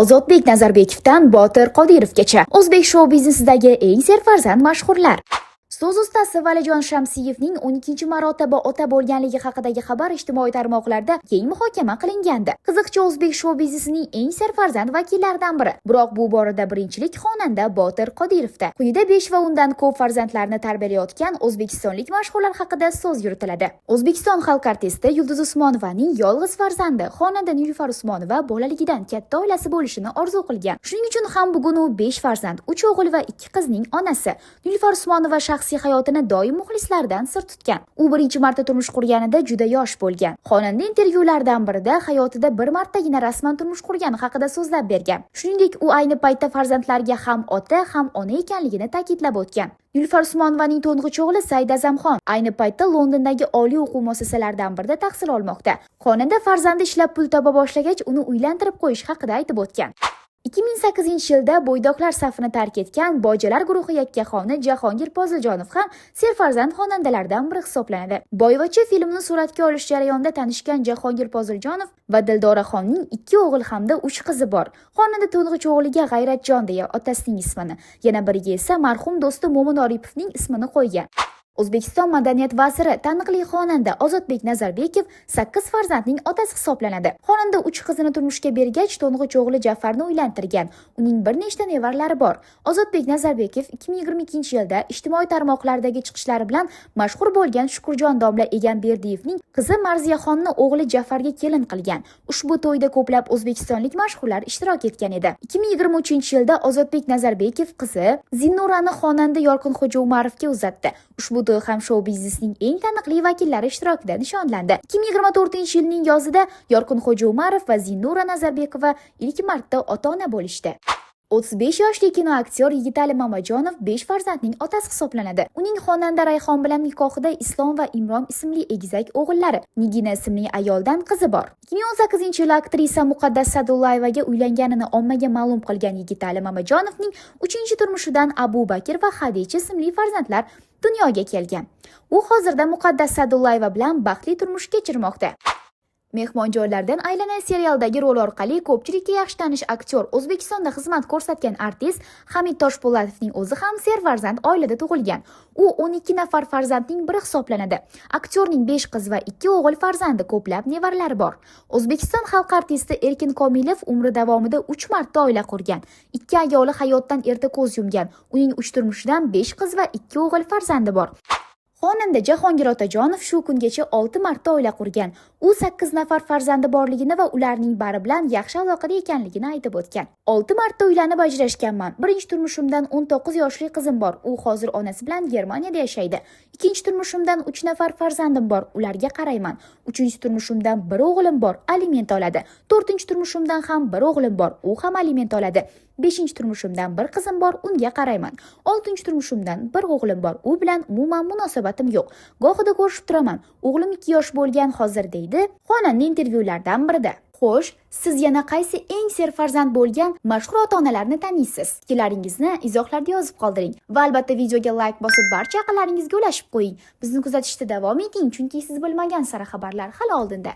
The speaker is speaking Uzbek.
Ozodbek Nazarbekovdan Botir Qodirovgacha o'zbek shou biznesidagi eng serfarzand mashhurlar. So'z ustasi Valijon Shamsiyevning 12-marotaba ota bo'lganligi haqidagi xabar ijtimoiy tarmoqlarda keng muhokama qilingandi. Qiziqchi o'zbek shou biznesining eng serfarzand vakillaridan biri. Biroq bu borada birinchilik xonanda Botir Qodirovda. Quyida 5 va undan ko'p farzandlarni tarbiyalayotgan o'zbekistonlik mashhurlar haqida so'z yuritiladi. O'zbekiston xalq artisti Yulduz Usmonovaning yolg'iz farzandi xonanda Nilufar Usmonova bolaligidan katta oilasi bo'lishini orzu qilgan. Shuning uchun ham bugun u 5 farzand, 3 o'g'il va 2 qizning onasi. Nilufar Usmonova shaxsiy hayotini doim muxlislaridan sir tutgan. U birinchi marta turmush qurganida juda yosh bo'lgan. Xonanda intervyulardan birida hayotida bir martagina rasman turmush qurgani haqida so'zlab bergan. Shuningdek, u ayni paytda farzandlariga ham ota, ham ona ekanligini ta'kidlab o'tgan. Nilufar Usmonovaning to'ng'ich o'g'li Said Azamxon ayni paytda Londondagi oliy o'quv muassasalaridan birida tahsil olmoqda. Xonanda farzandi ishlab pul topa boshlagach, uni uylantirib qo'yish haqida aytib o'tgan. 2008-yilda bo'ydoqlar safini tark etgan Bojalar guruhi yakkaxoni Jahongir Poziljonov ham serfarzand xonandalardan biri hisoblanadi. Boyvachcha filmini suratga olish jarayonida tanishgan Jahongir Poziljonov va Dildoraxonning 2 o'g'il hamda 3 qizi bor. Xonanda to'ng'ich o'g'liga G'ayratjon deya otasining ismini, yana biriga esa marhum do'sti Mo'min Oripovning ismini qo'ygan. O'zbekiston madaniyat vaziri, taniqli xonanda Ozodbek Nazarbekov 8 farzandning otasi hisoblanadi. Xonanda 3 qizini turmushga bergach, to'ng'ich o'g'li Jafarni uylantirgan. Uning bir nechta nevaralari bor. Ozodbek Nazarbekov 2022-yilda ijtimoiy tarmoqlardagi chiqishlari bilan mashhur bo'lgan Shukurjon domla Egamberdiyevning qizi Marziyaxonni o'g'li Jafarga kelin qilgan. Ushbu to'yda ko'plab o'zbekistonlik mashhurlar ishtirok etgan edi. 2023-yilda Ozodbek Nazarbekov qizi Zinnurani xonanda Yorqinxo'ja Umarovga uzatdi. Ushbu to'y ham shou biznesning eng taniqli vakillari ishtirokida nishonlandi. 2024-yilning yozida Yorqinxo'ja Umarov va Zinnura Nazarbekova ilk marta ota-ona bo'lishdi. 35 yoshli kinoaktyor Yigitali Mamajonov 5 farzandning otasi hisoblanadi. Uning xonanda Rayhon bilan nikohida Islom va Imron ismli egizak o'g'illari, Nigina ismli ayoldan qizi bor. 2018-yili aktrisa Muqaddas Sa'dullayevaga uylanganini ommaga ma'lum qilgan Yigitali Mamajonovning 3-turmushidan Abu Bakr va Xadicha ismli farzandlar dunyoga kelgan. U hozirda Muqaddas Sa'dullayeva bilan baxtli turmush kechirmoqda. Mehmonjoylardan aylanay serialidagi rol orqali ko'pchilikka yaxshi tanish aktyor, O'zbekistonda xizmat ko'rsatgan artist Hamid Toshpo'latovning o'zi ham serfarzand oilada tug'ilgan. U 12 nafar farzandning biri hisoblanadi. Aktyorning 5 qiz va 2 o'g'il farzandi, ko'plab nevaralari bor. O'zbekiston xalq artisti Erkin Komilov umri davomida 3 marta oila qurgan. 2 ayoli hayotdan erta ko'z yumgan. Uning 3 turmushidan 5 qiz va 2 o'g'il farzandi bor. Xonanda Jahongir Otajonov shu kungacha 6 marta oila qurgan. U 8 nafar farzandi borligini va ularning bari bilan yaxshi aloqada ekanligini aytib o'tgan. 6 marta uylanib ajrashganman. Birinchi turmushimdan 19 yoshli qizim bor. U hozir onasi bilan Germaniyada yashaydi. Ikkinchi turmushimdan 3 nafar farzandim bor. Ularga qarayman. Uchinchi turmushimdan bir o'g'lim bor, aliment oladi. To'rtinchi turmushimdan ham bir o'g'lim bor. U ham aliment oladi. Beshinchi turmushimdan bir qizim bor, unga qarayman. Oltinchi turmushimdan bir o'g'lim bor. U bilan umuman munosabatim yo'q. Gohida ko'rishib turaman. O'g'lim 2 yosh bo'lgan hozir, deydi xonanda intervyulardan birida. Xo'sh, siz yana qaysi eng serfarzand bo'lgan mashhur ota-onalarni taniysiz? Fikrlaringizni izohlarda yozib qoldiring va albatta videoga like bosib barcha yaqinlaringizga ulashib qo'ying. Bizni kuzatishda davom eting, chunki siz bilmagan sara xabarlar hali oldinda.